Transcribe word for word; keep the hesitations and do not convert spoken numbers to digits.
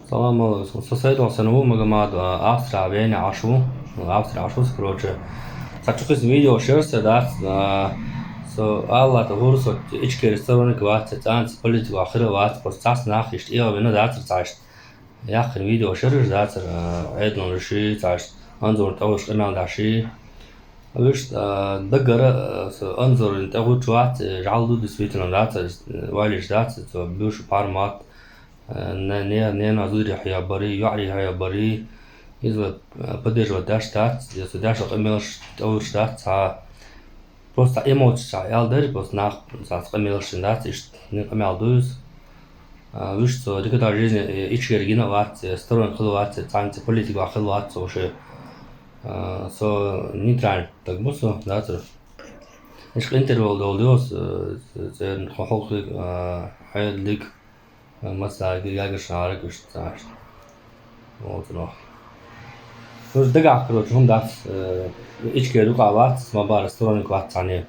Салам алейкум. Со Сайдал сан ву Магомад, а, Австрия, Вене Ӏаш ву. Австрия Ӏаш ву, короче. Цхьа чу кхис видео шерся дац, а, со Алла та гурсот ичкери сторонник вац, цанц политика хира вац, просто цас нах ишт ио вина дацар цаишт. Яхин видео шерш дацар, а, Эдлон ши цаишт, анзор тауш къимал даши. Вишт, а, дагара, а, со анзор тагуч вац, жал ду действительно дацар, валиш дацар, со бюш пармат, а, не, не, не на зури хая бари, юари хая бари. Изва, а, поддерживать даш дац, я со даш къималш тауш дац, а, просто эмоция, ял дари, просто нах, са къималш дац, ишт, не къимал дуз. А, вишт со никогда в жизни, э, ичкер гина вац, э, сторонник хила вац, э, цанци политика хила вац, со уже. А, со нейтрально, так бу со, да, со. Ишк интервал дол диос, э, цен хохолхи, а, хайлик, а, масаги, ягашарак, ишт, цаишт. Вот, но. Тоже дагах, короче, хум дац, э, ичкер рука вац, ма бар сторонник вац, цане.